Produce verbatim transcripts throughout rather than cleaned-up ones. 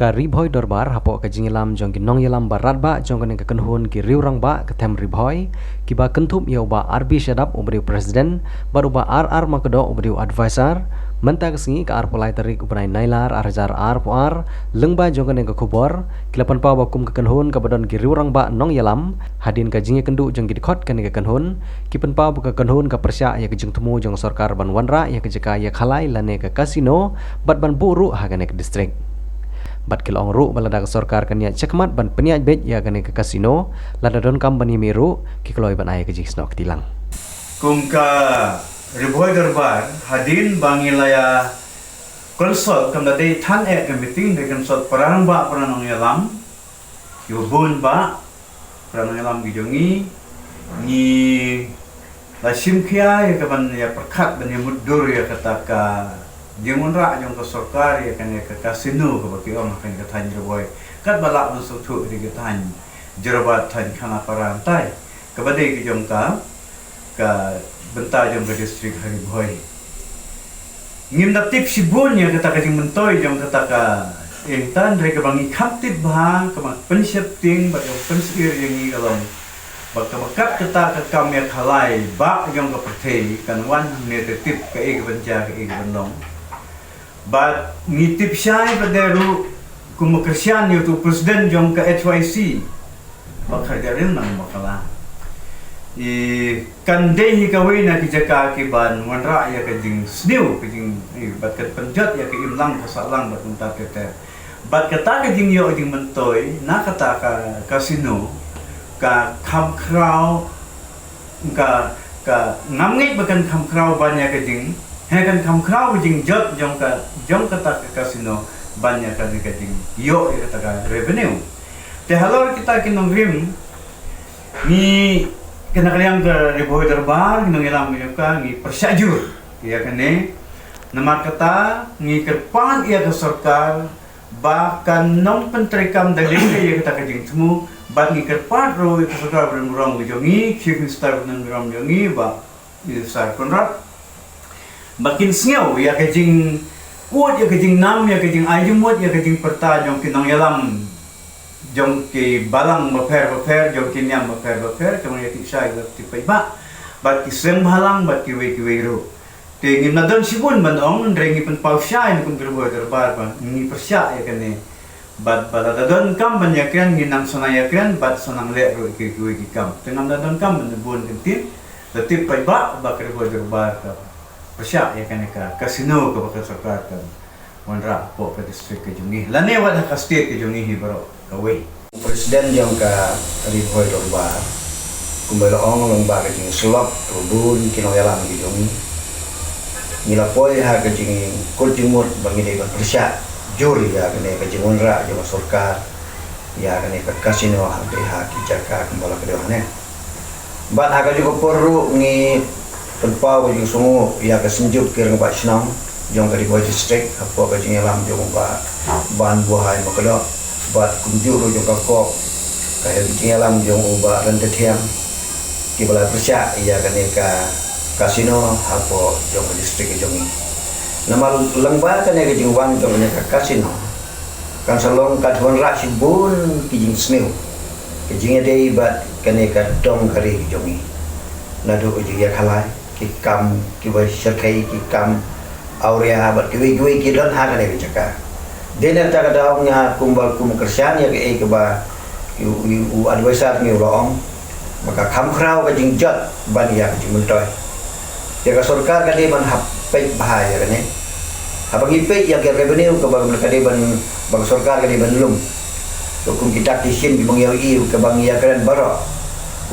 Ka Ri Bhoi Dorbar hapoh ka jingïalam jong ki nongïalam ba radbah jong kane ka kynhun ki riewrangbah ka them Ri Bhoi, kiba kynthup ïa u Bah R B Shadap uba dei u president bad u Bah R R Makdoh uba dei u advisor, mynta ka sngi ka arphew lai tarik u bnai Nailar ar hajar arphew ar, lyngba jong kane ka khubor, ki la pynpaw ba kum ka kynhun kaba don ki riewrangbah nongïalam, hadien ka jingïakynduh jong ki dkhot kane ka kynhun, ki pynpaw ba ka kynhun ka pyrshah ïa ka jingthmu jong ka sorkar ban wanrah ïa ka jaka ïakhalai lane ka casino bad ban buh ruh ha kane ka distrik. Bad ki la ong ruh ba lada ka sorkar kan ïaid shakhmat ban pynïaid beit ïa kane ka casino, lada donkam ban ïa mih ruh, ki kloi ban ai ka jingsnoh kti lang. Kum ka Ri Bhoi Dorbar, hadien ba ngi la ïa consult, kam da dei than eh ka meeting, dei consult para rangbah, para nongïalam, kiba bun bah, para nongïalam ki jong ngi, ngi la shim khia ïa ka ban ïa pyrkhat ban ïa mutdur ïa kata ka jingwanrah jong ka sorkar ïa kane ka casino kaba ki ong ha kane ka thaiñ Ri Bhoi. Katba lah ban sngewthuh ïa ka thaiñ Jorabat, thaiñ Khanapara, hangtai kaba dei ka jong ka, ka bynta jong ka distrik ha Ri Bhoi. Ngim da tip shibun ïa kata ka jingmyntoi jong kata ka, hynrei kaba ngi kham tip bha, kaba pynsheptieng bad kaba pynsyier ïa ngi ka long ba kaba kat kata ka kam ïakhalai bah jong ka pyrthei kan wan hangne, te tip kaei kaban jia, kaei kaban long. Bad ngi tip shai pat de ruh kum u Khristan, ïa utu u president jong ka H Y C, Bah Kharjahrin Nongbakla. I kan dei hi kawei na ki jaka kiban wanrah ïa ka jingsniew, ka jing, i, bad kan pynjot ïa ka imlang ka sahlang bad kumta ter ter. Bad kata ka jingïoh jingmyntoi na kata ka casino ka kham khraw, ka, ka ngam ngeit ba kan kham khraw ban ïa ka jing, he kan kham khraw ka jingjot jong ka, jong kata ka casino ban ïa ka, ka jingïoh ïa kata ka revenue. Te halor kita ki nongrim, ngi, kane ka liang ka Ri Bhoi Dorbar, ngi nongïalam ngi ka, ngi pyrshah jur ïa kane. Namar kata ngi kyrpad ïa ka sorkar ba kan nym pyntreikam da lynti ïa kata ka jingthmu, bad ngi kyrpad ruh ïa ka sorkar barim burom ka jong ngi, Chief Minister barim burom jong ngi, Bah Minister Conrad, ba kin sngew ïa ka jingud, ïa ka jingnam, ïa ka jingai jingmut, ïa ka jingpyrta jong ki nongïalam, jong ki balang bapher bapher, jong ki niam bapher bapher, kaba ngi ïa tip shai, ïa tip paidbah, bad ki seng bhalang, bad kiwei kiwei ruh. Te ngim la don shibun ban ong, hynrei ngi pynpaw shai ne kum ka Ri Bhoi Dorbar ba ngi pyrshah ïa kane. Bad ba lada donkam ban ïakren, ngi nang sa nang ïakren bad sa nang leh ruh ïa kiwei ki kam. Te ngam da donkam ban bun kyntien, la tip paidbah ba ka Ri Bhoi Dorbar ka pyrshah ïa kane ka casino kaba ka sorkar kan wanrah hapoh ka distrik ka jong ngi, lane wat ha ka state ka jong ngi hi baroh kawei. U president jong ka Ri Bhoi Dorbar, kumba la ong, lyngba ka jingsyllok kaba bun ki nongïalam ki jong ngi, ngi la poi ha ka jingkut jingmut ba ngi dei ban pyrshah jur ïa kane ka jingwanrah jong ka sorkar ïa kane ka casino hangtei ha ki jaka kumba la ka dei hangne. Bad ha kajuh ka por ruh ngi pynpaw ka jingsngewnguh ïa ka synjuk ki rangbah shnong jong ka Ri Bhoi District hapoh ka jingïalam jong u Bah Banbuhai Makdoh, bad kumjuh ruh jong ka CORPS, ka jingïalam jong u Bah Ryntathiang, kiba la pyrshah ïa kane ka casino hapoh jong ka district ka jong ngi. Namar lyngba kane ka jingwan jong kane ka casino, kan sa long ka wanrah shibun ki jingsniew, ka jingïadei bad kane ka dong ka ri ka jong ngi. Naduh ka jingïakhalai, ki kam kiba shyrkhei, ki kam awria bad kiwei kiwei ki don ha kane ka jaka. Dei na kata ka daw nga kumba kum kyrshan ïa kaei kaba u, u, u advisor ngi u la ong, ba ka kham khraw ka jingjot ban ïa ka jingmyntoi. Ïa ka sorkar ka dei ban hap peit bha ïa kane. Haba ngi peit ïa ka revenue kaba ka dei ban, ba ka sorkar ka dei ban lum. To kum kita ki shin kiba ngi ïohi, kaba ngi ïakren baroh,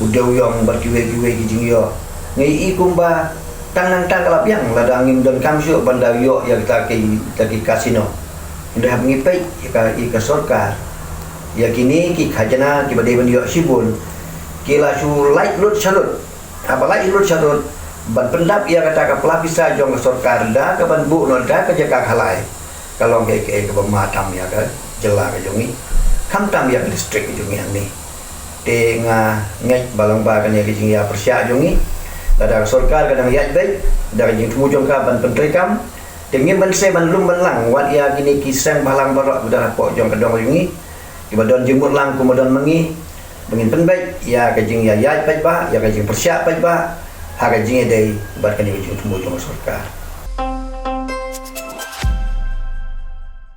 u dewïong bad kiwei kiwei ki jingïoh, ngi i kumba tang nangta ka la biang lada ngim donkam shuh ban da ïoh ïa kita ki, kita ki casino. Hynrei haba ngi peit ïa ka, ïa ka sorkar, ïa kine ki khajna kiba dei ban ïoh shibun, ki la shu lait lut shalut. Haba lait lut shalut, ban pyndap ïa kata ka pla pisa jong ka sorkar da kaban buh noh da ka jaka khalai, ka long kaei kaei kaba ma tam ïa ka jylla ka jong ngi, khamtam ïa ka district ka jong ngi hangne. Te nga ngeit ba lyngba kane ka jingïapyrshah jong ngi, lada ka sorkar ka dang ïaid beit da ka jingthmu jong ka ban pyntreikam, Te ngim ban sngewbha ban lum ban lang wat ïa kine ki seng bhalang baroh ba don hapoh jong ka dong jong ngi, kiba don jingmut lang kumba don ma ngi, ba ngin pynbeit ïa ka jingïaid paidbah, ïa ka jingpyrshah paidbah ha ka jingïadei bad kane ka jingthmu jong ka sorkar.